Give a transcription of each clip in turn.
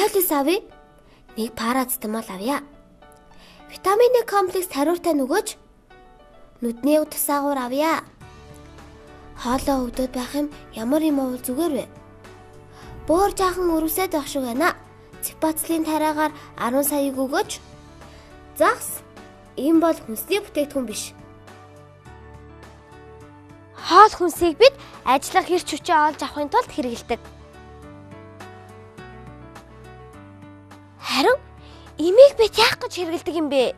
Хойлос авъя. Нэг парацетамол авъя. Витамины комплекс хариуртай нөгөөч. Нүдний тусаагуур авъя. Хоолоо өвдөд байх юм ямар юм уул зүгээр вэ? Бөөр жаахан өрөвсөд байх шиг байна. Цэпацлын тариагаар 10 саяыг өгөөч. Загс. Ийм бол хүнсний бүтээгдэхүүн биш. Хоол хүнсийг бид ажиллах эрч хүчээ олж авахын тулд хэрэглэдэг. Харин эмийг бид яах гэж хэрэглэдэг юм бэ?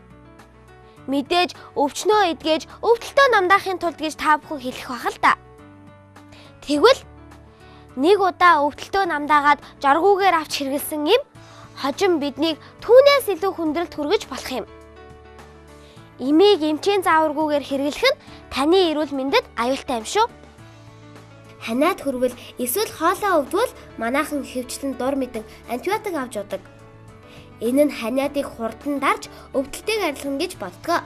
Мэдээж өвчнөө эдгэж, өвдөлтөө намдаахын тулд гэж та бүхэн хэлэх байх л да. Тэгвэл нэг удаа өвдөлтөө намдаагаад жаргуугаар авч хэрэглэсэн юм хожим биднийг түүнээс илүү хүндрэлт хүргэж болох юм. Эмийг эмчийн зааваргүйгээр хэрэглэх нь таны эрүүл мэндэд аюултай юм шүү. Ханиад хөрвөл эсвэл хоолоо өвдвөл манайхан ихэвчлэн дур мэдэн антибиотик авч удаг. Энэ нь ханиадыг хурдан дарж өвдөлтийг арилгана гэж боддог.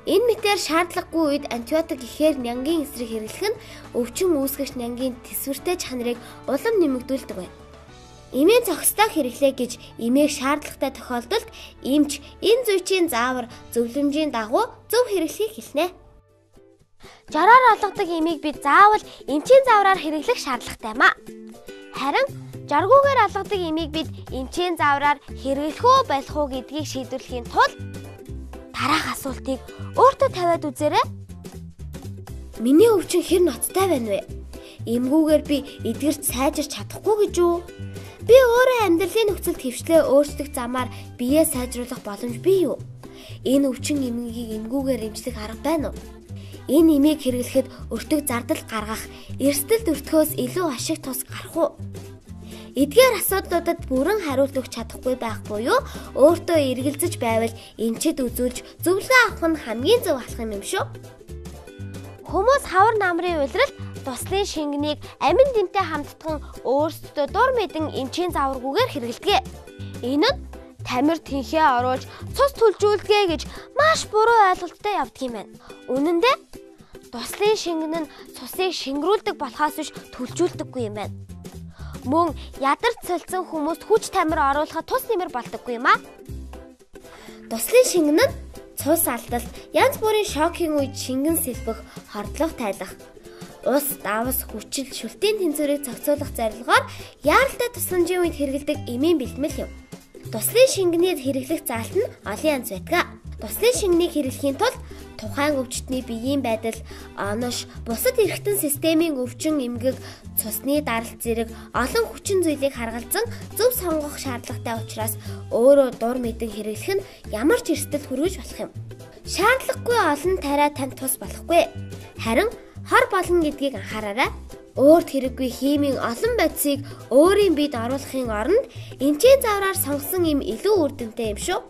Энэ мэтээр шаардлагагүй үед антибиотик ихээр нянгийн эсрэг хэрэглэх нь өвчин үүсгэгч нянгийн тэсвэртэй чанарыг улам нэмэгдүүлдэг байна. Эмийн зохистой хэрэглээ гэж эмээх шаардлагатай тохиолдолд эмч энэ зүйчийн заавар зөвлөмжийн дагуу зөв хэрэглэхийг хэлнэ. Жороор олгодог эмийг бид заавал эмчийн заавраар хэрэглэх шаардлагатай юм а. Харин жаргуугаар олгодог эмийг бид эмчийн заавраар хэрэглэх үү болох уу гэдгийг шийдвэрлэхийн тулд дараах асуултыг өөртөө тавиад үзээрэй. Миний өвчин хэр ноцтой байна вэ? Эмгүүгээр би эдгэрч сайжирч чадахгүй гэж үү? Би өөрөө амьдралын нөхцөлд хөвчлээ өөрчлөх замаар биеэ сайжруулах боломж бий юу? Энэ өвчин эмгэгийг эмгүүгээр эмчлэх арга байна уу? Энэ эмийг хэрэглэхэд өртөг зардал гаргах, эрсдэлд өртөхөөс илүү ашиг тус гарах уу? Эдгээр асуудлуудад бүрэн хариулт өгч чадахгүй байх буюу өөртөө эргэлзэж байвал эмчид үзүүлж зөвлөгөө авах нь хамгийн зөв алхам юм шүү. Хүмүүс хавар намрын улиралд туслын шингэнийг амин дэмтэй хамттан өөрсдөө дур мэдэн эмчийн зааваргүйгээр хэрэглэдэг. Энэ нь тамир тэнхээ оруулж цус түлжүүлдэгэ гэж маш буруу ойлголттой явдаг юм байна. Үнэн дээр туслын шингэн нь цусыг шингэрүүлдэг болохоос биш түлжүүлдэггүй юм байна. Мөн ядарч солилцсон хүмүүст хүч тамир оруулахад тус нэмэр болдоггүй юм а. Туслын шингэн нь цус алдалт, янз бүрийн шокийн үед шингэн сэлбэх, хордлого тайлах, ус, давс, хүчил, шүлтийн тэнцвэрийг зохицуулах зорилгоор яаралтай тусламжийн үед хэрэглэдэг эмийн бэлтгэл юм. Туслын шингэний хэрэглэх заалт нь олон янз байдаг. Туслын шингэнийг хэрэглэхийн тулд тухайн өвчтний биеийн байдал, онош, бусад эрхтэн системийн өвчин эмгэг, цусны даралт зэрэг олон хүчин зүйлийг харгалзан зөв сонгох шаардлагатай учраас өөрөө дур мэдэн хэрэглэх нь ямар ч эрсдэл хүргэж болох юм. Шаардлагагүй олон тариа танд тус болохгүй. Харин хор болно гэдгийг анхаараарай. Өөрт хэрэггүй химийн олон бодисыг өөрийн биед оруулахын оронд эмчийн заавраар сонгосон эм илүү үр дүнтэй юм шүү.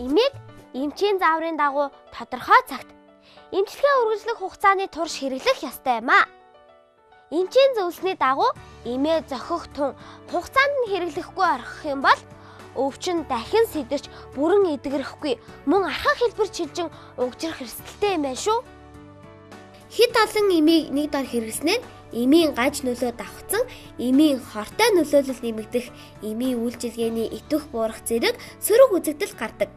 Эмийг эмчийн зааврын дагуу тодорхой цагт эмчилгээ үргэлжлэх хугацааны турш хэрэглэх ёстой юм а. Эмчийн зөвлөсний дагуу эмээ зохих тун хугацаанд нь хэрэглэхгүй орхих юм бол өвчин дахин сэдэрч бүрэн эдгэрэхгүй мөн архаг хэлбэр чилжин угжрах эрсдэлтэй юм байна шүү. Хэд олон эмийг нэг дор хэрэглэснээр эмийн гаж нөлөө давхцан эмийн хортой нөлөөлөл нэмэгдэх, эмийн үйлчилгээний итвэх буурах зэрэг сөрөг үзэгдэл гардаг.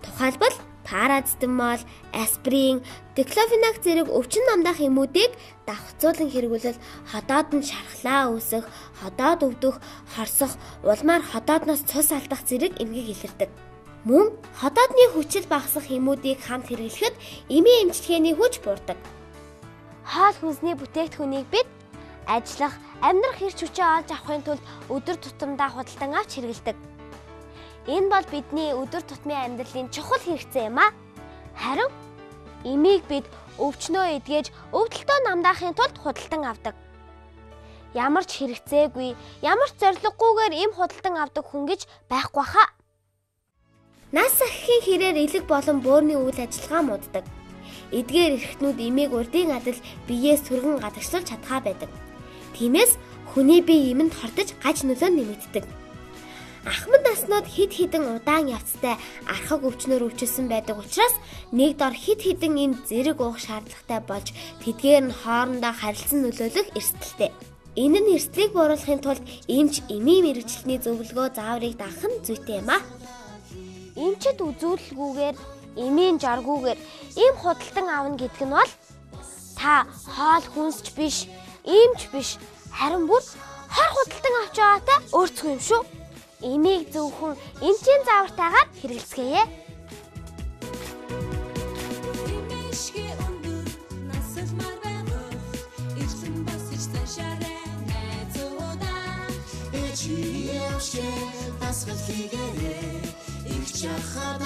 Тухайлбал парацетамол, аспирин, диклофенак зэрэг өвчин намдаах эмүүдийг давхцуулан хэрэглэвэл ходоод нь шархлаа үүсэх, ходоод өвдөх, хорсох, улмаар ходоодноос цус алдах зэрэг эмгэг илэрдэг. Мөн ходоодны хүчил багасгах эмүүдийг хамт хэрэглэхэд эмийн эмчилгээний хүч буурдаг. Хоол хүнсний бүтээгдэхүүнийг бид ажиллах, амьдрах эрч хүчээ олж авахын тулд өдөр тутамдаа худалдан авч хэрэглэдэг. Энэ бол бидний өдөр тутмын амьдралын чухал хэрэгцээ юм а. Харин эмийг бид өвчнөө эдгэж, өвдөлтөө намдаахын тулд худалдан авдаг. Ямар ч хэрэгцээгүй, ямар ч зорилгогүйгээр эм худалдан авдаг хүн гэж байхгүй хаа. Нас ахихын хэрээр элэг болон бөөрийн үйл ажиллагаа мууддаг. Эдгээр эрхтнүүд эмийг урдын адил биеэс сөргөн гадагшлуулж чадхаа байдаг. Тиймээс хүний бие эмэнд хордож гаж нөлөө нэмэгддэг. Ахмад наснууд хэд хэдэн удаан явцтай архаг өвчнөр өвчлөсөн байдаг учраас нэг дор хэд хэдэн эм зэрэг уух шаардлагатай болж тэдгээр нь хоорондоо харилцан нөлөөлөх эрсдэлтэй. Энэ нь эрсдлийг бууруулахын тулд эмч эмийн мэргэжилтний зөвлөгөө зааврыг дагах нь зүйтэй юм а. Эмчэд үзүүлэлгүйгээр, эмийн жаргүйгээр эм худалдан авна гэдэг нь бол та хоол хүнсч биш, эмч биш, харин бүр хор худалдан авч байгаатай өөрцгөө юм шүү. Эмийг зөвхөн эмчийн заавартайгаар хэрэглэцгээе. Чи явшээ дасгал хийгээрэй. Их чахаа